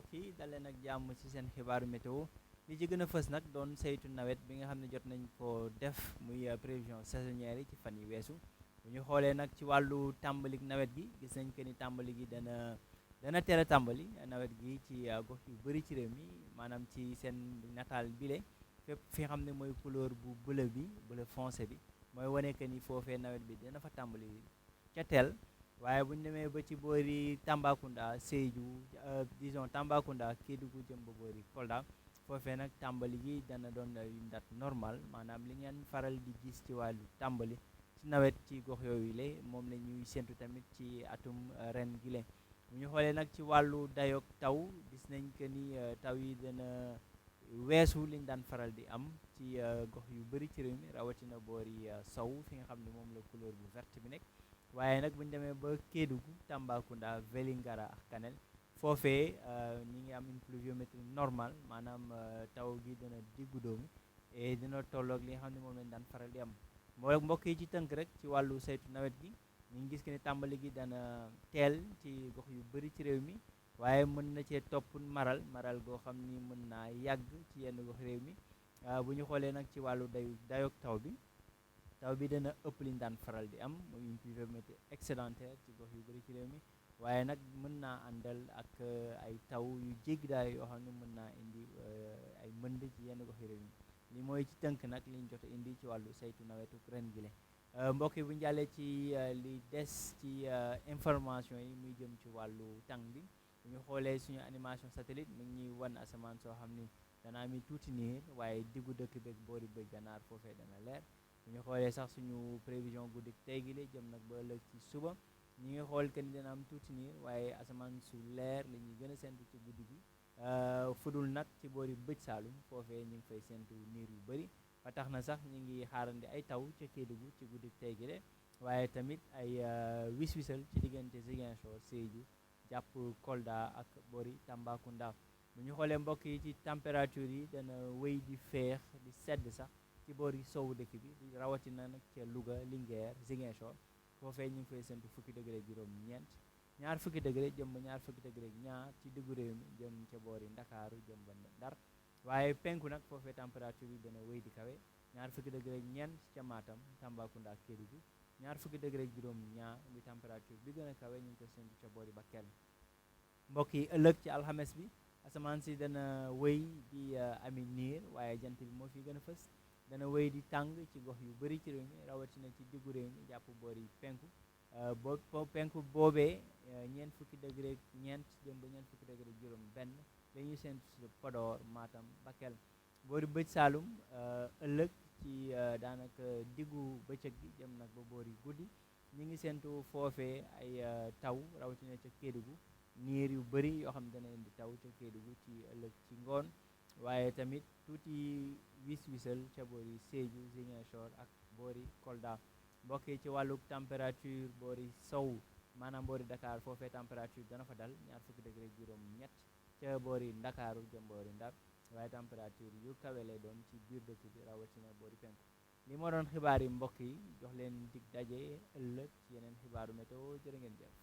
mbokk yi dalee nag jàmm ci seen xibaaru météo li ci gën a fës nag doon saytu nawet bi nga xam ne jot nañ ko def muy prévision saisonnière yi ci fan yi weesu bu ñu xoolee nag ci wàllu tàmbalik nawet gi gis nañ que ni tàmbali gi dana teel a tàmbali nawet gi ci gox yu bëri ci réew mi maanaam ci seen nataal bile fépp fi nga xam ne mooy couleur bu bleu foncé bi mooy wane que ni foofee nawet bi dina fa tàmbali ca teel. waaye bu ñu demee ba ci boori Tambacounda Sédhiou disons Tambacounda Kédougou jëm ba boori Kolda foofee nag tàmbali gi dana doon date normal maanaam li ngeen faral di gis ci wàllu tàmbali ci nawet ci gox yooyu le moom la ñuy séntu tamit ci atum ren gi le bu ñu xoolee nag ci wàllu dayoog taw gis nañ que ni taw yi dana weesu liñ daan faral di am ci gox yu bëri ci réew mi rawatina boori sow fi nga xam ne moom la couleur bu verte bi nekk. waaye nag bu ñu demee ba Kédougou Tambacounda Vélingara ak Kanel foofee ñi ngi am une pluviométrie normale maanaam taw gi dina diggu doomu et dina tolloog li nga xam ne moom lañ daan faral di am moo mbokk yi ci tënk rek ci wàllu saytu nawet gi ñu ngi gis que ne tàmbali gi dana teel ci gox yu bëri ci réew mi waaye mën na cee topp maral goo xam ni mën naa yàgg ci yenn gox réew mi bu ñu xoolee nag ci wàllu dayoog taw bi dana ëpp liñ daan faral di am muy une pluviométrie excédentaire ci gox yu bëri ci réew mi waaye nag mën naa àndal ak ay taw yu jéggi daay yoo xam ne mën naa indi ay mënd ci yenn gox yu réew mi li mooy ci tënk nag liñ jot a indi ci wàllu saytu nawetu ren gi le mbokk yi bu ñu jàllee ci li des ci information yi muy jëm ci wàllu tàng bi bu ñu xoolee suñu animation satellite mi ngi ñuy wan asamaan soo xam ni dana ami tuuti niir waaye diggu dëkk beeg boori bëj gànnaar foofee dana leer bu ñu xoolee sax suñu prévision guddi tey gi la jëm nag ba ëllëg ci suba ñi ngi xool que ni dina am tuuti niir waaye asamaan su leer la ñuy gën a séntu ci guddi gi fudul nag ci boori bëj saalum foofee ñu ngi fay séntu niir yu bëri ba tax na sax ñu ngi xaarandi ay taw ca Kédougou ci guddi tey gi de waaye tamit ay wis-wisal ci diggante Ziguinchor Sédhiou jàpp Kolda ak boori Tambacounda bu ñu xoolee mbokk yi ci température yi dana wéy di féex di sedd sax ci boori sowu dëkk bi rawatina nag ca Louga Linguère Ziguinchor foofee ñu ngi fay séntu fukki degré juróom-ñeent ñaar fukki degré jëm ba ñaar fukki degré ñaar ci diggu réew mi jëm ca boori Ndakaaru jëm ba Ndar waaye penku nag foofee température bi dana wéy di kawe ñaar fukki degré ñeent ca Matam Tambacounda Kédougou ñaar fukki degré juróom-ñaar bi température bi gën a kawe ñu ngi ko séntu ca boori Bakel mbokk yi ëllëg ci alxames bi asamaan si dana wéy di ami niir waaye jant bi moo fi gën a fës dana wéy di tàng ci gox yu bëri ci réew mi rawatina ci diggu réew mi jàpp boori penku penku boobee ñeent fukki degré ñeent jëm ba ñeent fukki degré juróom benn dañuy séntu si Podor Matam Bakel boori bëj Saalum ëllëg ci daanaka diggu bëccëg bi jëm nag ba boori guddi ñi ngi séntu foofee ay taw rawatina ca Kédougou niir yu bëri yoo xam ne dana indi taw ca Kédougou ci ëllëg ci ngoon waaye tamit tuuti wis-wisal ca boori Sédhiou Ziguinchor ak boori Kolda mbokk yi ci wàllu température boori sow maanaam boori Dakar foofee température dana fa dal ñaar fukki degré juróom-ñett ca boori Ndakaaru jëm boori Ndar waaye température yu kawe lay doon ci biir dëkk bi rawatina boori penku li moo doon xibaar yi mbokk yi jox leen dig daje ëllëg ci yeneen xibaaru météo jërë ngeen jëf